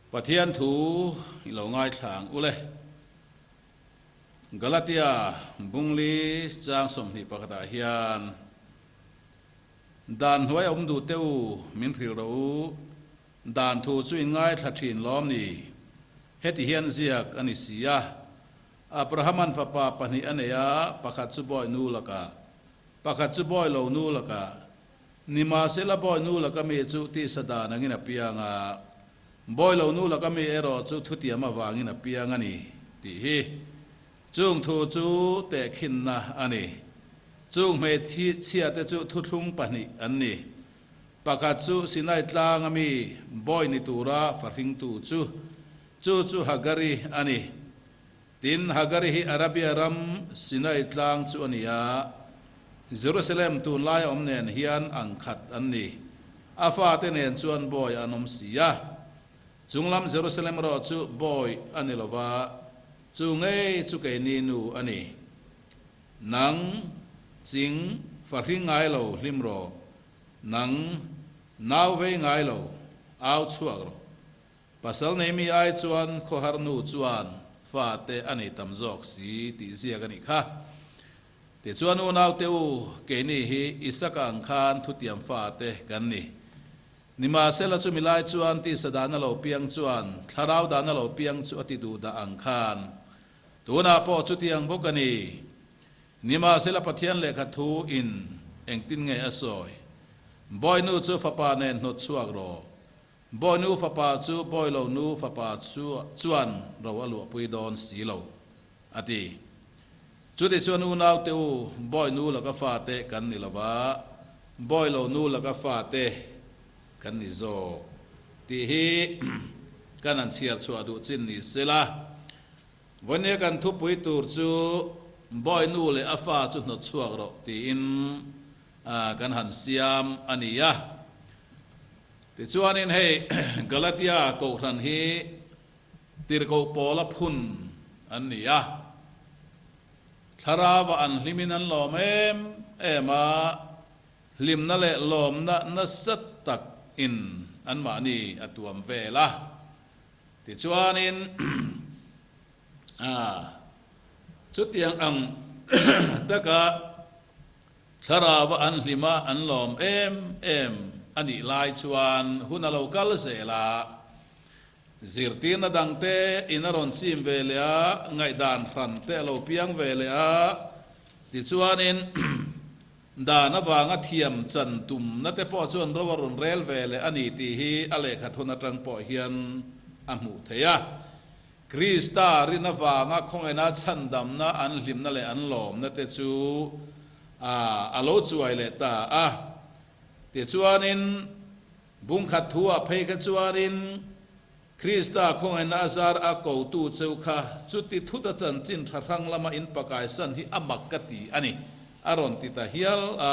Pathian thu i lo ngaithla ang u le. Galatia bungli chang 21 ah hian Dan hnuai a awm duh teh u, min hrilh rawh u, dan thu chu in ngaithla thin lawm ni? Heti hian ziak a ni si a, Abrahaman fapa pahnih a nei a, pakhat chu bawi nu lakah, pakhat chu bawi lo nu lakah. Nimahsela bawi nu laka mi chu tisa dan angin a piang a, bawi lo nu laka mi erawh chu thutiam avangin a piang a ni, tih hi. Chung thu chu tehkhinna a ni. Chung hmeichhiate chu thuthlung pahnih an ni. Pakhat chu Sinai tlanga mi bawi ni tura fahringtu chu, chu chu Hagari a ni. Tin, Hagari hi Arabia ram Sinai tlang chu a ni a, Jerusalem tunlaia awm nen hian ang khat an ni. A fate nen chuan bawi an awm si a. Chunglam Jerusalem erawh chu bawi a ni lo va, chu ngei chu keini nu a ni. Nang, ching, fahring ngai lo hlim rawh, nang, nau vei ngai lo, au chhuak rawh. Pasal nei mi ai chuan khawhar nu chuan fate a nei tam zawk si tih ziak a nih kha. Tichuan unaute u, keini hi Isaka ang khan thutiam fate kan ni. Nimahsela chumi lai chuan tisa dahna lo piang chuan thlarau dahna lo piang chu a ti duh dah ang khan tunah pawh chutiang bawk a ni. Nimahsela Pathian lehkha thu in engtin nge a sawi? Bawinu chu fapa nen hnawt chhuak rawh. Bawinu fapa chu bawilo nu fapa chuan ro a luahpui dawn si lo, a ti. Chutichuan unaute u, bawinu laka fate kan ni lo va, bawilo nu laka fate kan ni zawk tih hi kan han chhiar chhuah duh chin ni sela. Vawinia kan thupui tur chu bawinu leh a fa chu hnawt chhuak rawh tiin kan han siam a ni a. Tichuanin hei Galatia Kohhran hi tirhkoh pawla phun an ni a, thlarauah an hlimin an lawm em em a, hlimna leh lawmna nasa tak in anmahni a tuam vel a. Tichuanin chutiang ang taka Thlarau a an hlim a, an lawm em em a nih lai chuan hun a lo kal zel a. Zirtirna dangte in a rawn chim ve leh a, ngaihdan hran te a lo piang ve leh a. Tichuanin dan avanga thiam chan tumna te pawh chuan ro a rawn rel ve leh a ni tih hi a lehkhathawn atang pawh hian a hmuh theih a. Krista rin avanga khawngaihna chhandamna an hlimna leh an lawmna te chu a lo chuai leh ta a. Tichuanin, bungkhat thu-ah phei kha chuanin, Krista khawngaihna a zar a kotu cheu kha chuti thuta chanchin tha hrang lama in pakaisan hi a mak ka ti a ni, a rawn ti ta hial a.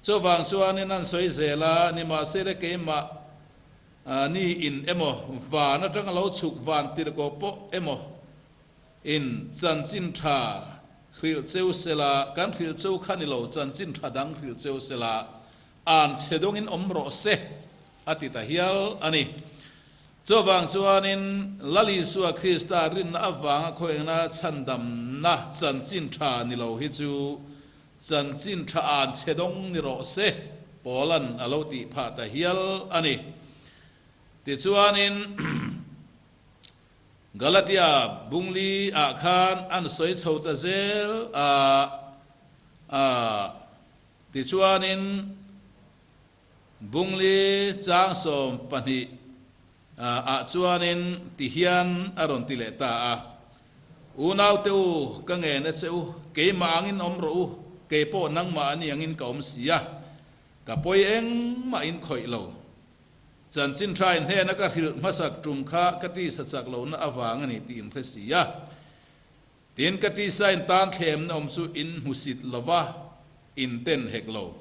Chuvang chuanin an sawi zel a, nimahsele keimah, Ni in emaw, van atanga lo chhuk van tirhkoh pawh emaw in chanchin tha hrilh cheu sela, kan hrilh cheu kha ni lo, chanchin tha dang hrilh cheu sela, an chhe dawngin awm rawh se, a ti ta hial a ni. Chuvang chuanin Lal Isua Krista rinna avanga khawengna chhandamna chanchin tha ni lo hi chu Chanchin tha an chhe dawng ni rawh se, Paula'n a lo tih phah ta hial a ni. Tichuanin, Galatia bungli ah khan an sawi chho ta zel a, a, tichuanin bungli chang 12 ah chuanin ti hian a rawn ti leh ta a, Unaute u, ka ngen a che u, keimah angin awm rawh u, kei pawh nangmah ani angin ka awm si a, ka pawi engmah in khawih lo. Chanchin tha in hnena ka hrilh hmasak tum kha ka tisa chak lohna avang a ni tih in hre si a. Tin, ka tisa in tan thlemna awm chu in hmusit lo va, in ten hek lo.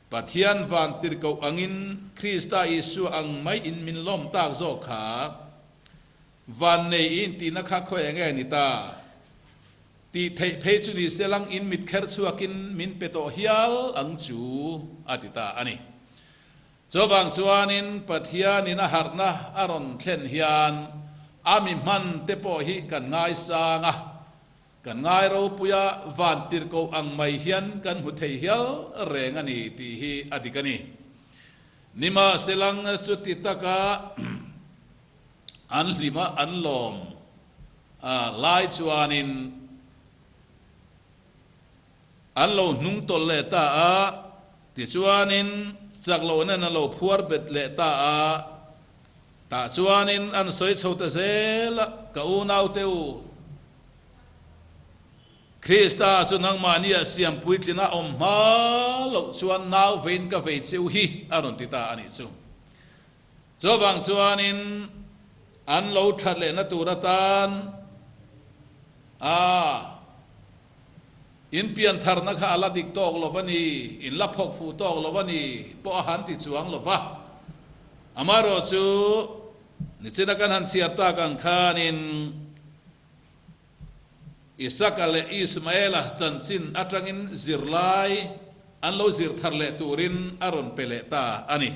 Pathian van tirhkoh angin Krista Isua ang mai in min lawm tak zawk kha. Van nei in tihna kha khawi enge ni ta? Tih theih phei chu ni se lang in mit kher chhuakin min pe tawh hial ang chu, a ti ta a ni. Chuvang chuanin Pathianin a harhna a rawn thlen hian a mi hman te pawh hi kan ngaisang a, kan ngai ropui a, van tirhkoh ang mai hian kan hmu thei hial reng a ni tih hi a dik a ni. Nimahselang chuti taka an hlima an lawm lai chuanin, An lo hnung tawlh leh ta a, tichuanin chak lohna an lo phuar bet leh ta a. Tah chuanin an sawi chho ta zel a, Ka unaute u, Krista chu nangmahnia siam puitlina awm hma loh chuan nau vein ka vei che u hi, a rawn ti ta a nih chu. Chuvang chuanin an lo that lehna tur atan a. In piantharna kha a la dik tawk lo va ni, in la phawk fuh tawk lo va ni pawh a han ti chuang lo va. Amaherawh chu, nichina kan han chhiar tak ang khanin Isaka leh Ismaela chanchin atangin zirlai an lo zir thar leh turin a rawn pe leh ta a ni.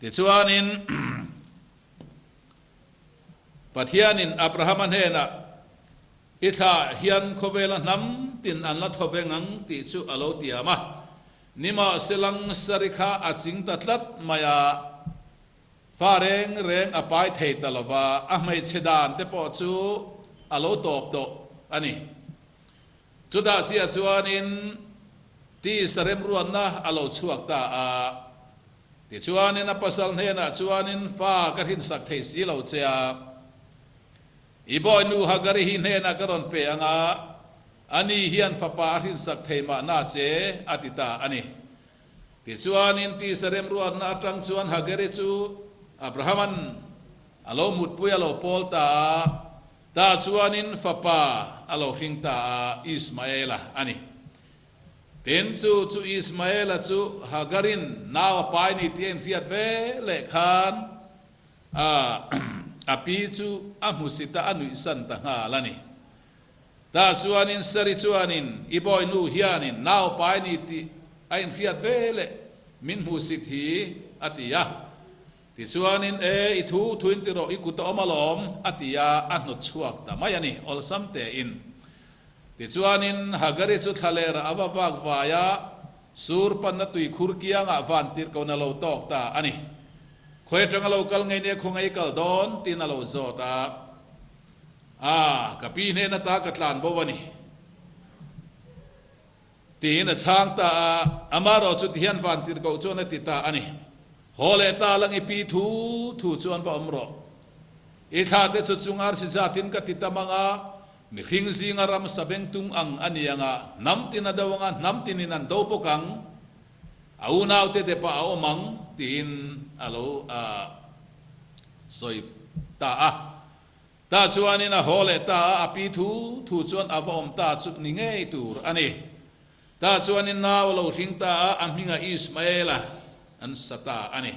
Tichuanin Pathianin Abrahama hnenah, I thla hian khawvela hnam tin an la thaw veng ang tih chu a lo tiam a. Nimahselang sari kha a ching ta tlat mai a, fa reng reng a pai thei ta lo va, a hmeichhe dan te pawh chu a lo tawp tawh a ni. Chutah chiah chuanin tisa remruatna a lo chhuak ta a. Tichuanin a pasal hnenah chuanin fa ka hrinsak thei si lo che a. I bawi nu Hagari hi hnenah ka rawn pe ang a, ani hian fapa a hrinsak thei mahna che, a ti ta a ni. Tichuanin tisa remruatna atang chuan Hagari chu Abrahama'n a lo mutpui a lo pawl ta a, tah chuanin fapa a lo hring ta a, Ismaela a ni. Tin, chu chu Ismaela chu Hagarin nau a pai ni tih a inhriat ve leh khan, A a pi chu a hmusit a, a nuihsan ta nghal a ni. Tah chuanin Sari chuanin i bawi nu hianin nau pai ni tih a inhriat ve leh min hmusit hi a ti a. Tichuanin e i thu thuin ti rawh i kut a awm alawm a ti a, a hnawt chhuak ta mai a ni awlsam tein. Tichuanin Hagari chu thlalerah a va vak vai a, sur panna tuikhur kiangah van tirhkohna lo tawk ta a ni. Khawi atanga lo kal ngei nia khawngaih i kal dawn? tiin a lo zawt a. A, ka pi hnen ata ka tlan bo a ni. Tiin a chhang ta a, amaherawh chu tihian van tirhkoh chuan a ti ta a ni. Haw leh ta lang i pi thu thu chuan va awm rawh. I thla te chu chung arsi zatin ka ti tam ang a, mihring zinga ramsa bengtung ang a ni ang a, hnam tin a do ang a, hnam tinin an do bawk ang. A unaute depah a awm ang tiin a lo sawi ta a. Tah chuanin a haw leh ta a, a pi thu thu chuan a va awm ta chu ni ngei tur a ni. Tah chuanin nau a lo hring ta a, a hmingah Ismaela an sa ta a ni.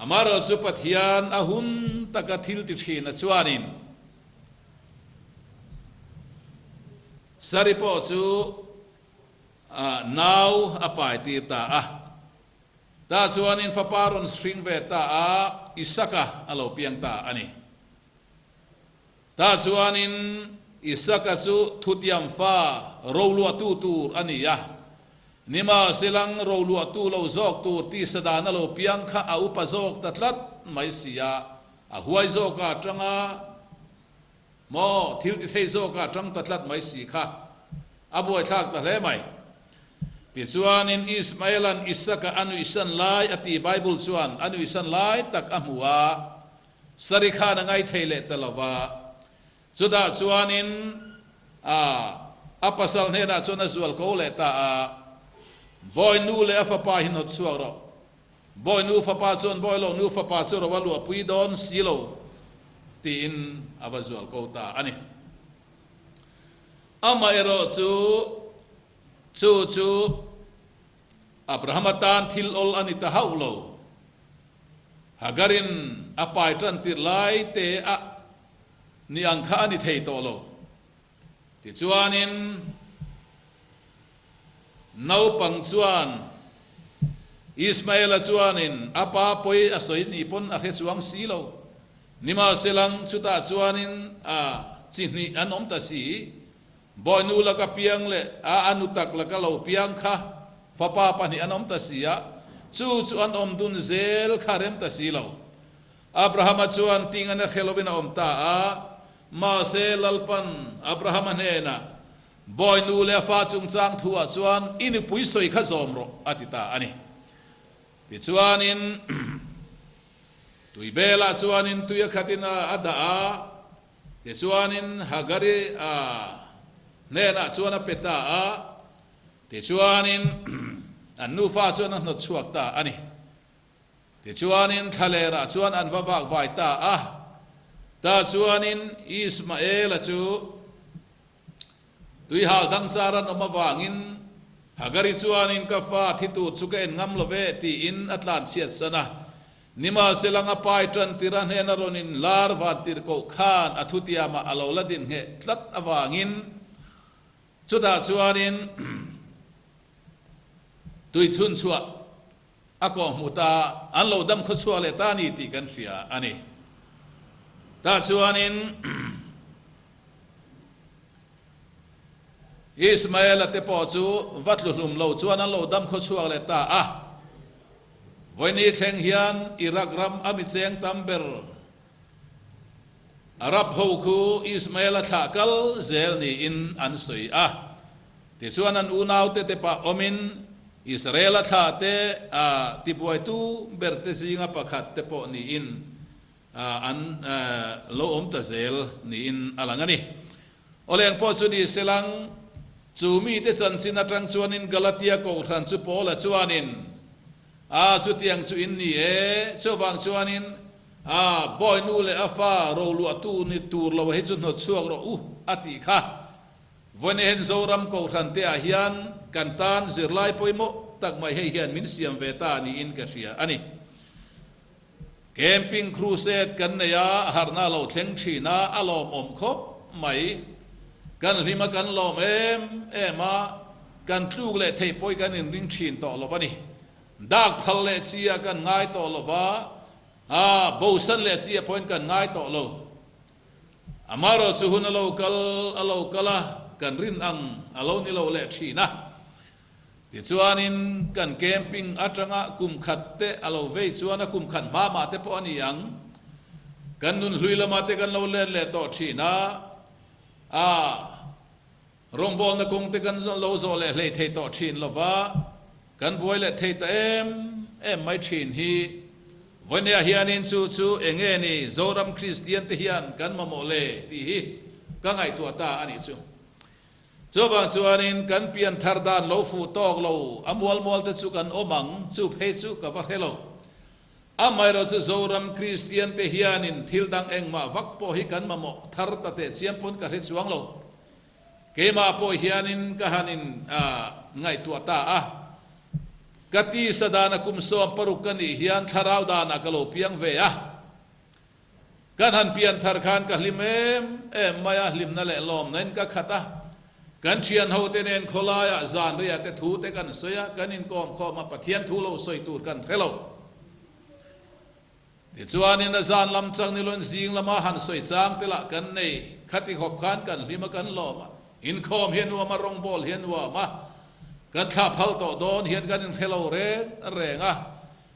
Amaherawhchu chu Pathian a hun taka thil ti thin a chuanin Sari pawh chu A nau a pai tir ta a. Tah chuanin fapa rawn hring ve ta a, Isaka a lo piang ta a ni. Tah chuanin Isaka chu thutiam fa roluahtu tur a ni a. Nimahselang roluahtu lo zawk tur tisa dan a lo piang kha a upa zawk ta tlat mai si a, a huai zawka atanga Maw, thil ti thei zawkah tang ta tlat mai si kha a buaithlak ta hle mai. Tichuanin Ismaela'n Isaka a nuihsan lai a ti Bible chuan a nuihsan lai tak a hmu a, Sari khan a ngaithei leh ta lo va. Chutah chuanin a a pasal hnenah chuan a zual ko leh ta a, Bawi nu leh a fapa hi hnawt chhuak rawh. Bawi nu fapa chuan bawi lo nu fapa chu ro a luahpui dawn si lo tiin a va zual ko ta a ni. Amaherawh chu, chu chu Abrahama tan thil awl a ni ta hauh lo. Hagarin a pai tan tirh lai te a ni ang kha a ni thei tawh lo. Tichuanin naupang chuan. Ismaela chuanin a pa pawi a sawi ni pawn a hre chuang si lo. Nimahselang chutah chuanin a chi hnih an awm ta si. Bawinu laka piang leh a a nu tak laka lo piang kha fapa pahnih an awm ta si a, chu chu an awm dun zel kha rem ta si lo. Abrahama chuan ting an a hre lovin a awm ta a, mahse Lalpan Abrahama hnenah, Bawinu leh a fa chungchang thuah chuan i nupui sawi kha zawm rawh, a ti ta a ni. Tichuanin tuibelah chuanin tui a khatin a dah a, tichuanin Hagari a hnenah chuan a pe ta a, tichuanin an nufa chuan a hnawt chhuak ta a ni. Tichuanin thlalerah chuan an va vak vai ta a, tah chuanin Ismaela chu Tuihal dang char an awm avangin Hagari chuanin ka fa thi tur chu ka en ngam lo ve tiin a tlan chhiat san a. Nimahsela nga pai tan tir a hnena rawn in lar van tir koh khan a thutiamah a lo la din ngheh tlat avangin chutah chuanin tui chhun chhuah a kawhhmuh ta an lo dam khawchhuak leh ta a ni tih kan hria a ni. Tah chuanin Ismaela te pawh chu va tluhlum lo chuan an lo dam khawchhuak leh ta a. Vawini thleng hian Iraq ram a mi cheng tam ber Arab ho khu Ismaela thlah kal zel niin an sawi a. Tichuan an unaute te pah awmin Israela thlah te a tibuaitu ber te zinga pakhat te pawh niin an lo awm ta zel niin a lang a ni. Awleng pawh chu ni selang, chu mite chanchin atang chuanin Galatia Kohhran chu Paula chuanin, A, chutiang chu in ni e, chuvang chuanin, a, bawinu leh a fa roluahtu ni tur lo hi chu hnawt chhuak rawh u, a tih kha. Vawiin Zoram Kohhran te ah hian kan tan zirlai pawimawh tak mai hei hian min siam ve ta niin ka hria a ni. Camping crusade kan nei a, harhna a lo thleng thin a, a lawmawm khawp mai. Kan hlim a, kan lawm em em a, kan tluk leh theih pawh hi kan inring thin tawh lo a ni. Dak phal leh chi ah kan ngai tawh lo va, a bosan leh chi ah pawhin kan ngai tawh lo. Amaherawh chu hun a lo kal a lo kal a, kan rin ang a lo ni lo leh thin a. Tichuanin kan camping atanga kum khat te a lo vei chuan a kum khat hma mah te pawh a ni ang. Kan nun hlui lamah te kan lo len leh tawh thin a, a rawngbawlna kawng te kan lo zawh leh hlei thei tawh thin lo va, kan buai leh thei ta em em mai thin hi. Vawinia hianin chu chu eng nge ni Zoram Kristian te hian kan mamawh le tih hi ka ngaihtuah ta a nih chu. Chuvang chuanin kan pian thar dan lo fuh tawk lo, a mual mual te chu kan awm ang, chu phei chu ka va hre lo. Amaherawh chu Zoram Kristian te hianin thil dang engmah vak pawh hi kan mamawh thar ta teh chiam pawn ka hre chuang lo. Keimah pawh hianin ka han in ngaihtuah ta a, ka tisa dana kum 16 ka nih hian thlarau danah ka lo piang ve a. Kan han pian thar khan ka hlim em em mai a, hlimna leh lawmna in ka khat a. Kan thian ho te nen khawlaiah zan riah te thu te kan sawi a, kan inkawm khawm a, Pathian thu lo sawi tur kan hre lo. Tichuanin a zan lam chang ni loin zing lama han sawi chang te lah kan nei. Khati khawp khan kan hlim a, kan lawm a, inkhawm hi a nuam a, rawngbawl hi a nuam a, kan thlah phal tawh dawn hian kan inhre lo reng reng a.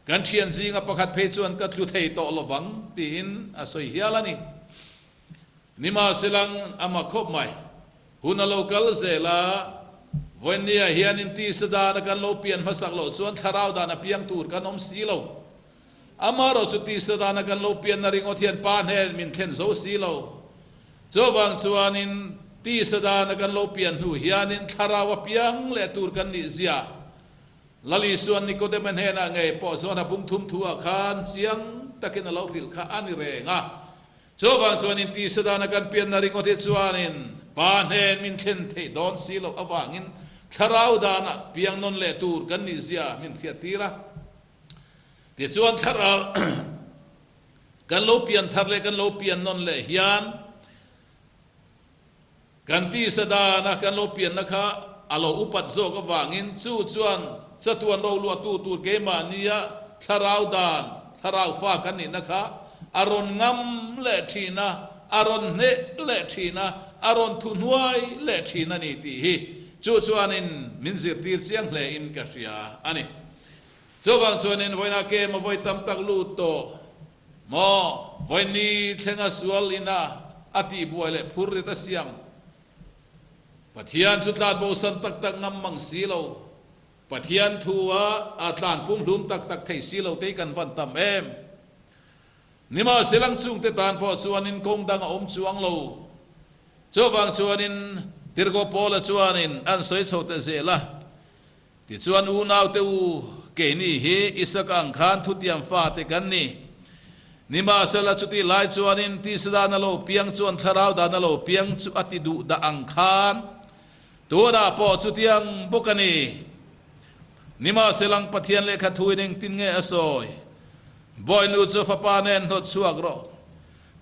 Kan thian zinga pakhat phei chuan ka tlu thei tawh lovang tiin a sawi hial a ni. Nimahselang a mak khawp mai. Hun a lo kal zel a, vawinia hianin tisa dana kan lo pian hmasak loh chuan thlarau dana piang tur kan awm si lo. Amaherawh chu tisa dana kan lo pianna ringawt hian Pa hnen min thlen zo si lo. Chuvang chuanin tisa dana kan lo pian hnu hianin thlarau a piang leh tur kan nih zia Lal Isuan Nikodema hnenah ngei pawh chuan a bung thum thu ah khan chiang takin a lo hrilh kha a ni reng a. Chuvang chuan in tisa dana kan pianna ringawt hi chuanin Pa hnen min thlen theih dawn si loh avangin thlarau danah piang nawn leh tur kan nih zia min hriat tir a. Tichuan thlarau kan lo pian thar leh kan lo pian nawn leh hian Kan tisa dana kan lo pianna kha a lo upat zawk avangin chu chuan chatuan roluahtu tur keimahnia thlarau dan, thlarau fa kan nihna kha a rawn ngam leh thin a, a rawn hneh leh thin a, a rawn thuhnuai leh thin a ni tih hi chu chuanin min zirtir chiang hle in ka hria a ni. Chuvang chuanin vawiinah kem a vawi tam tak lut tawh maw? Vawiin thlenga sual ina a tihbuai leh phur rit a siam Pathian chu tlan bosan tak tak ngam mang si lo. Pathian thu a a tlan pumhlum tak tak thei si lo te hi kan van tam em. Nimahselang chungte tan pawh chuanin kawng dang a awm chuang lo. Chuvang chuanin Tirhkoh Paula chuanin an sawi chho ta zel a, Tichuan unaute u, keini hi Isaka ang khan thutiam fate kan ni. Nimahsela chutih lai chuanin tisa dan a lo piang chuan thlarau dan a lo piang chu a ti duh dah ang khan tunah pawh chutiang bawk a ni. Nimahselang Pathian lehkha thuin engtin nge a sawi? Bawinu chu fapa nen hnawt chhuak rawh.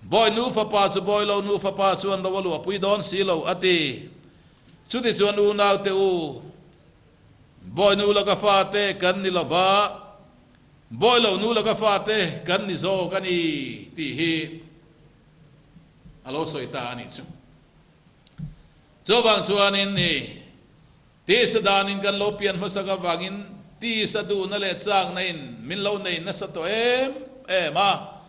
Bawinu fapa chu bawilo nu fapa chuan ro a luahpui dawn si lo, a ti. Chutichuan unaute u, Bawinu laka fate kan ni lova, Bawilo nu laka fate kan ni zawk a ni tih hi a lo sawi ta a nih chu. Chuvang chuanin ni tisa danin kan lo pian hmasak avangin tisa duhna leh chakna in min lo nei nasa tawh em em a.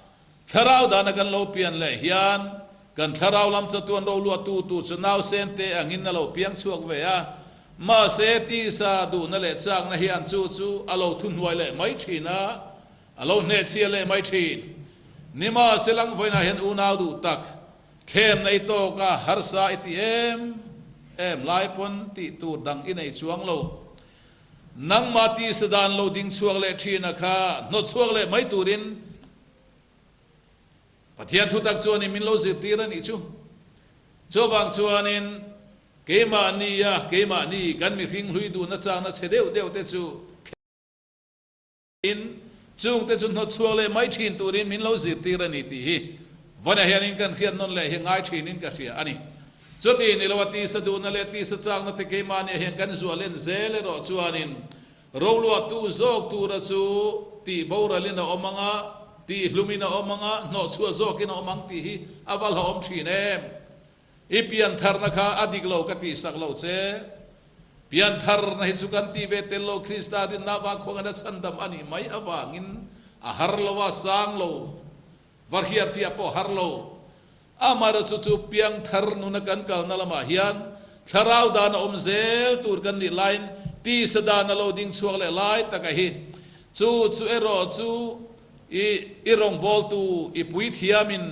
Thlarau dana kan lo pian leh hian kan thlarau lam chatuan roluahtu tur chu nausen te angin a lo piang chhuak ve a, mahse tisa duhna leh chakna hian chu chu a lo thuhnuai leh mai thin a, a lo hnehchhia leh mai thin. Nimahselang vawiinah hian unau duh tak, thlem nei tawka harsa i ti em em lai pawn tih tur dang i nei chuang lo. Nangmah tisa dan lo ding chhuak leh thin a kha hnawt chhuak leh mai turin Pathian thutak chuanin min lo zirtir a nih chu. Chuvang chuanin keimahnia keimahni kan mihring hlui duhna chakna chhe deuh deuh te chu khein chungte chu hnawt chhuak leh mai thin turin min lo zirtir a ni tih hi vawiinah hianin kan hriat nawn leh hi ngai thinin ka hria a ni. Chuti ni loa tisa duhna leh tisa chakna te keimahnia hian kan zuah len zel erawh chuanin Roluahtu zawk tura chu tih boralin a awm ang a, tih hlumin a awm ang a, hnawhchhuah zawkin a awm ang tih hi a va hlauhawm thin em? I piantharna kha a dik lo ka tihsak lo che. Piantharna hi chu kan tih ve tel lo, Krista rinna avang khuangin a chhandam a nih mai avangin a har lo a, sang lo, va hriatfiah pawh har lo. Amaherawhchu chu piangthar nuna kan kalna lamah hian thlarau dan a awm zel tur kan nih laiin tisa dan a lo ding chhuak leh lai taka hi chu chu erawh chu i i rawngbawltu i puithiamin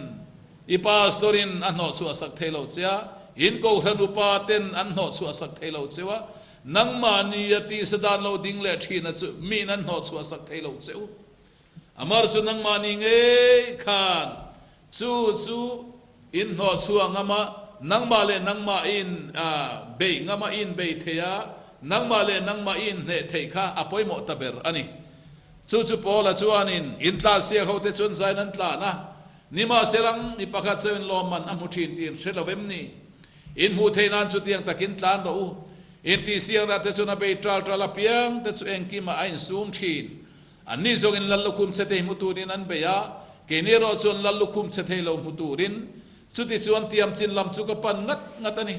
i pastorin a hnawhchhuah sak thei lo che a, in kohhran upa ten an hnawhchhuah sak thei lo cheu a, nangmahnia tisa dan lo ding leh thina chu miin an hnawhchhuah sak thei lo che u. Amar chu nangmahni ngei khan chu chu in hnawhchhuah ngam a, nangmah leh nangmah i in beih ngam a, i in bei thei a, nangmah leh nangmah i inhneh theih kha a pawimawh ta ber a ni. Chu chu Paula chuanin in tlansiak hote chuan zain an tlan a, nimahselang mi pakhat chauhin lawmman a hmu thin tih in hre lo em ni? In hmuh theih nan chutiang takin tlan rawh u. Intihsiakna te chuan a bei tal tal apiang te chu engkimah a insum thin. Anni zawngin lal lukhum chhe thei hmu turin an bei a, keini erawh chuan lal lukhum chhe thei lo hmu turin. Chuti chuan tiam chin lam chu ka pan ngat ngat a ni.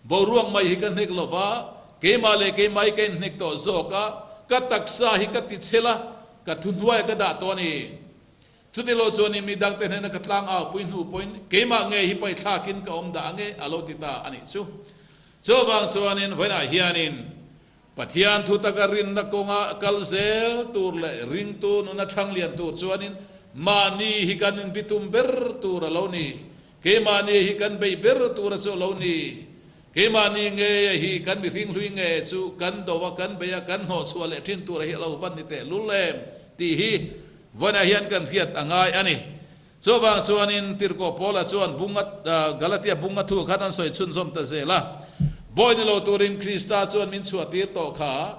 Boruak mai hi ka hnek lo va, keimah leh keimah hi ka inhnek tawh zawk a, ka taksa hi ka ti chhel a, ka thuhnuai a ka dah tawh a ni. Chuti lo chuan i mi dangte hnena ka tlang au pui hnu pawhin keimah ngei hi paithlakin ka awm dah ange a lo ti ta a nih chu. Chuvang chuanin vawiinah hianin Pathian thu taka rinna kawnga kal zel tur leh ringtu nuna thang lian tur chuanin mahni hi kan inbitum ber tur a lo ni. Keimahni hi kan bei ber tur a chu a lo ni. Keimahni ngeia hi kan mihring hlui nge chu kan do a, kan bei a, kan hnawhchhuah leh thin tur a hi a lo van ni teh lul em tih hi vawiinah hian kan hriat a ngai a ni. Chuvang chuanin Tirhkoh Paula chuan bunga Galatia bunga thu khan an sawi chhunzawm ta zel a, Bawi ni lo turin Krista chuan min chhuahtir tawh kha,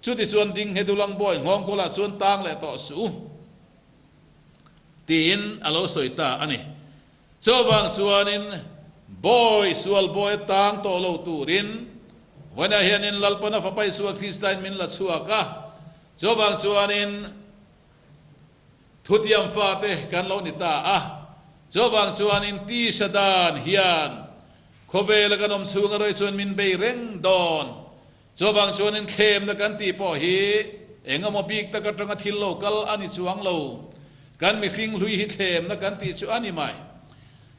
chuti chuan ding nghe dulang bawi nghawngkawlah chuan tang leh tawh suh u, tiin a lo sawi ta a ni. Chuvang chuanin bawi sual bawi a tang tawh lo turin vawiinah hianin Lalpana Fapa Isua Kristain min la chhuak a. Chuvang chuanin thutiam fate kan lo ni ta a. Chuvang chuanin tisa dan hian khawvela kan awm chhung erawh hi chuan min bei reng dawn. Chuvang chuanin thlemna kan tih pawh hi eng emaw bik tak atanga thil lo kal a ni chuang lo. Kan mihring hlui hi thlemna kan tih chu a ni mai.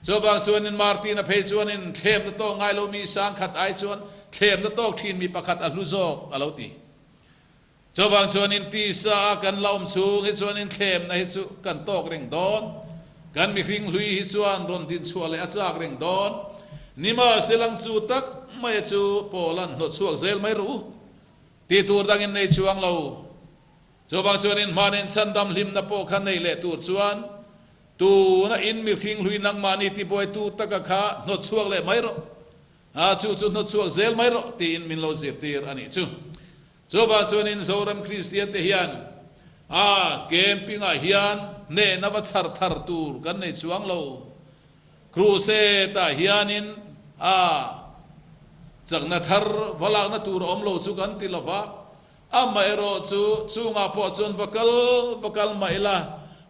Chuvang chuanin Martin-a phei chuanin thlemna tawk ngai lo mi sangkhat ai chuan thlemna tawk thin mi pakhat a hlu zawk a lo ti. Chuvang chuanin tisa a kan la awm chhung hi chuanin thlemna hi chu kan tawk reng dawn. Kan mihring hlui hi chuan rawn din chhuah leh a chak reng dawn. Nimahselang chu tak maia chu Paula'n hnawt chhuak zel mai rawh u tih tur dangin nei chuang lo. Chuvang chuanin hmanin chhandam hlimna pawh kha nei leh tur chuan tuna in mihring hlui nangmahni tibuaitu taka kha hnawt chhuak leh mai rawh. A chu chu hnawt chhuak zel mai rawh tiin min lo zirtir a nih chu. Chuvang chuanin Zoram Kristian te hian a camping ah hian hnehna va chhar thar tur kan nei chuang lo. Crusade ah hianin a chakna thar va lakna tur a awm lo chu kan ti lova, amaherawh chu chungah pawh chuan va kal va kal mah ila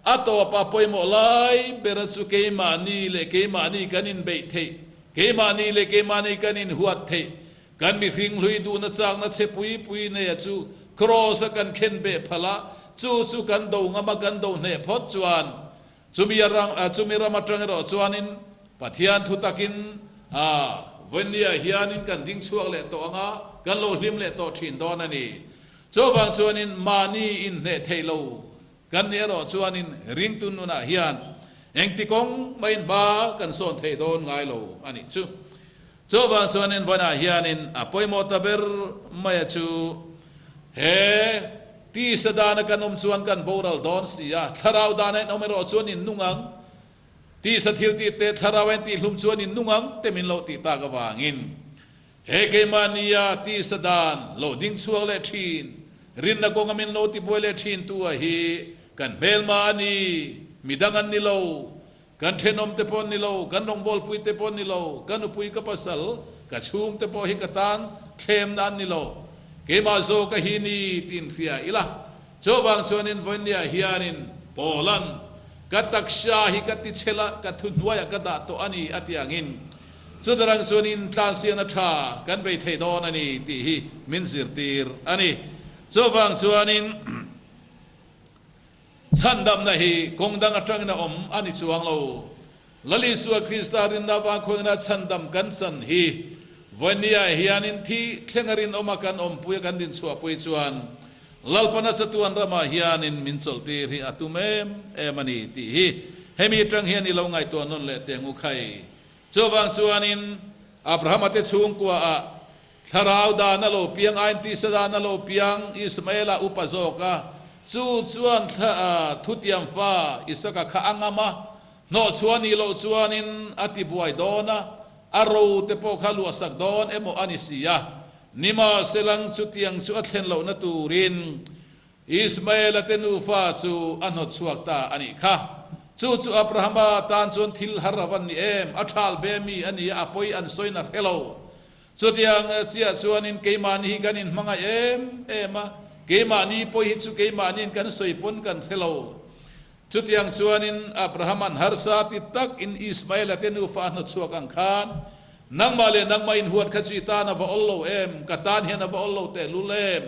a tawpah pawimawh lai bera chu keimahni leh keimahni kan inbeih theih, keimahni leh keimahni kan inhuat theih Kan mihring hlui duhna chakna chhe pui pui neia chu Kraws a kan khen beh phal a, chu chu kan do ngam a kan do hneh phawt chuan chumi a rang chumi ram atang erawh chuanin Pathian thu takin a Vawnia hianin kan ding chhuak leh tawh ang a, kan lo hlim leh tawh thin dawn a ni. Chuvang chuanin mahni inhneh theih lo kan nih erawh chuanin ringtu nunah hian engti kawng mahin hma kan sawn theih dawn ngai lo a nih chu. Chuvang chuanin vawiinah hianin a pawimawh ta ber maia chu he tisa dana kan awm chuan kan boral dawn si a, thlarau dana in awm erawh chuan in nung ang, tisa thil tih te thlarau a in tihhlum chuan in nung ang te min lo tih tak avangin he keimahnia tisa dan lo ding chhuak leh thin, rinna kawnga min lo tibuai leh thin tu a hi kan hmelma a ni, midang an ni lo. Kan thenawmte pawh ni lo, kan rawngbawlpuite pawh ni lo, ka nupui ka pasal, ka chhungte pawh hi ka tan thlemna an ni lo. Keimah zawka hi ni tiin hria ila. Chuvang chuanin vawinia hianin Paula'n ka taksa hi ka tichhel a, ka thuhnuaiah ka dah tawh a ni a ti angin chutarang chuanin tlansiakna tha kan bei thei dawn a ni tih hi min zirtir a ni. Chuvang chuanin. Chhandamna hi kawng dang atangin a awm a ni chuang lo. Lal Isua Krista rinna avang khawihnah chhandam kan chan hi vawinia hianin thi thleng a rinawma kan awmpui a kan dinchhuahpui chuan Lalpana chatuan ramah hianin min chawlhtir hi a tum em em a ni tih hi hemi atang hian i lo ngaihtuah nawn leh teh ngu khai. Chuvang chuanin Abrahama te chhungkuaah Thlarau dan a lo piang aiin tisa dan a lo piang Ismaela upa zawk a, chu chuan thutiam fa Isaka kha a ngam a, hnawhchhuah nih loh chuanin a tibuai dawn a, a ro te pawh kha luahsak dawn emaw a ni si a. Nimahselang chutiang chu a thlen lohna turin Ismaela te nufa chu a hnawtchhuak ta a nih kha. Chu chu Abrahama tan chuan thil har a van ni em, a thal be mi a ni a, a pawi an sawiin a hre lo. Chutiang chiah chuanin keimahni hi kan inhmangaih em em a, keimahni pawi hi chu keimahniin kan sawi pawn kan hre lo. Chutiang chuanin Abrahama'n harsa ti takin Ismaela te nufa a hnawtchhuak ang khan, Nangmah leh nangmah inhuat kha chu i tan a va awl lo em, ka tan hian a va awl lo tehlul em?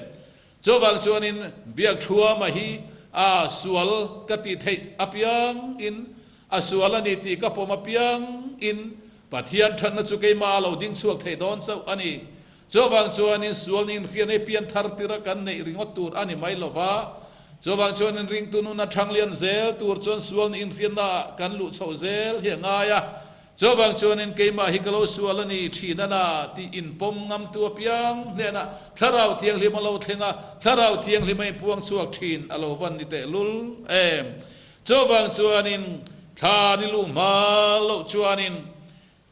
Chuvang chuanin biak thuama hi a sual ka tih theih apiangin, a sual a ni tih ka pawm apiangin Pathian thatna chu keimah a lo ding chhuak thei dawn chauh a ni. Chuvang chuanin sual nin hrian hi pian thar tira kan neih ringawt tur a ni mai lo va. Chuvang chuanin ringtu nuna thanglian zel tur chuan sual nin hriannaah kan luh chhoh zel hi a ngai a. Chuvang chuanin keimah hi ka lo sual a ni thin a na tih inpawm ngamtu apiang hnenah Thlarau Thianghlim a lo thleng a, Thlarau Thianghlim a inpuang chhuak thin a lo van ni tehlul em. Chuvang chuanin thla ni luh hma loh chuanin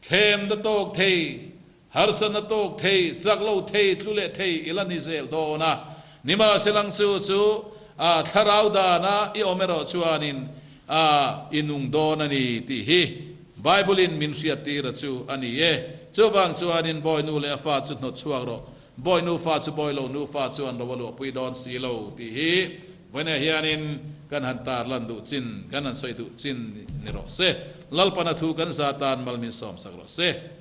thlem na tawk thei, harsa na tawk thei, chak lo thei, tlu leh thei i la ni zel dawn a. Nimahselang chu chu a thlarau dana i awm erawh chuanin a i nung dawn a ni tih hi Bible-in min hriattir a chu a ni e. Chuvang chuanin bawinu leh a fa chu hnawt chhuak rawh. Bawi nufa chu bawi lo nufa chuan ro a luahpui dawn si lo tih hi vawiinah hianin kan han tarlan duh chin, kan han sawi duh chin ni rawh se. Lalpana thu kan za tan mal min sawmsak rawh se.